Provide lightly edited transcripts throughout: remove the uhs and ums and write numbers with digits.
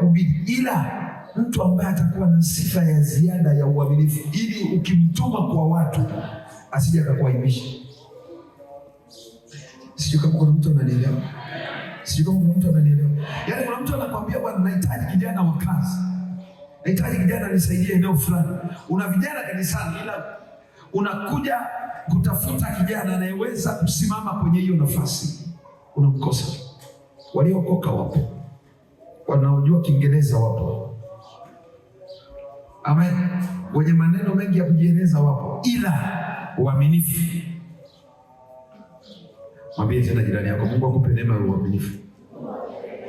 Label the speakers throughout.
Speaker 1: kuhubiri, ila mtu ambaye atakuwa na sifa ya ziada ya uaminifu, ili ukimtuma kwa watu asije akakuaibisha. Sijui kama kuna mtu ananielewa. Sijui kama kuna mtu ananielewa. Yaani kuna mtu anakuambia bwana, nahitaji kijana wa kazi, nahitaji kijana nisaidie eneo fulani. Una vijana kanisani, ila unakuja kutafuta kijana anayeweza kusimama kwenye hiyo nafasi, unamkosa. Waliookoka wapo, wanaojua Kiingereza wapo, amen, wenye maneno mengi ya kujieleza wapo, ila uaminifu. Mwambie tena jirani yako, Mungu akupe neema ya uaminifu.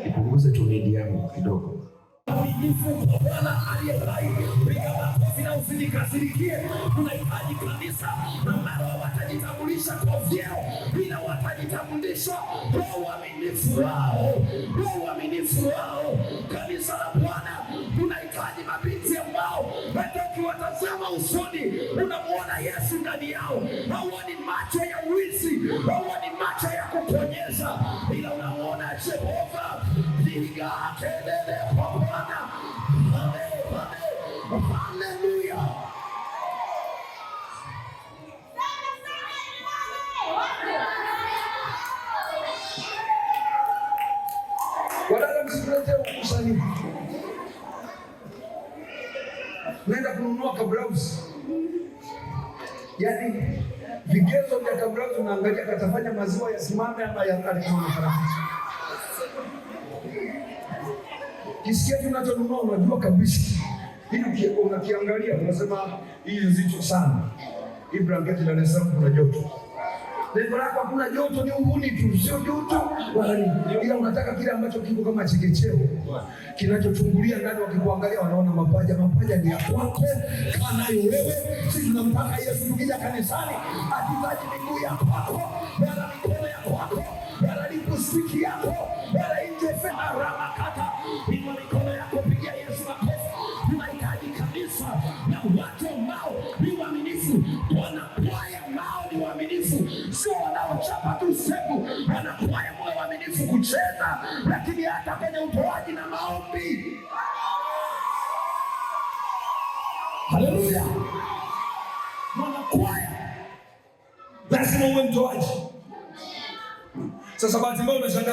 Speaker 1: Ipunguze tu nidi yangu kidogo.
Speaker 2: Uaminifu kwa Bwana aliye hai. Piga makofi na usinikasirikie. Tunahitaji kanisa ambalo watajitambulisha kwa vyeo, ila watajitambulisha kwa uaminifu wao, kwa uaminifu wao. Kanisa la Bwana, tunahitaji mabinti ambao hata ukiwatazama usoni unamuona Yesu ndani yao. Hauoni macho ya wizi, hauoni macho ya kukonyeza, ila unamuona Jehova. Piga kelele kwa Bwana! Haleluya!
Speaker 1: Wadada, msituletee ukusanyiko. Naenda kununua kablausi, yaani vigezo vya kablausi unaangalia katafanya maziwa yasimame ama yakale kama maparachichi. Kisikia tunachonunua unajua kabisa hili, unakiangalia unasema hii nzito sana, hii blanketi Dar es Salaam kuna joto. Lengo lako hakuna joto, ni uhuni tu, sio joto wala nini, ila unataka kile ambacho kiko kama chekecheo kinachochungulia ndani, wakikuangalia wanaona mapaja. Mapaja ni ya kwako, kaa nayo wewe. Sisi tunamtaka Yesu. Tukija kanisani, hatuhitaji miguu ya kwako wala mikono ya kwako wala lipstiki yako wala injeferamakata. Inua mikono yako, pigia Yesu makofi. Tunahitaji kanisa na watu ambao ni waaminifu, wanakwaya ambao ni waaminifu, sio wanaochapa tu sepu. Wanakwaya mwe waaminifu kucheza, lakini hata kwenye utoaji na maombi. Haleluya! Mwanakwaya lazima uwe mtoaji.
Speaker 3: Sasa bahati mbaya unashangaa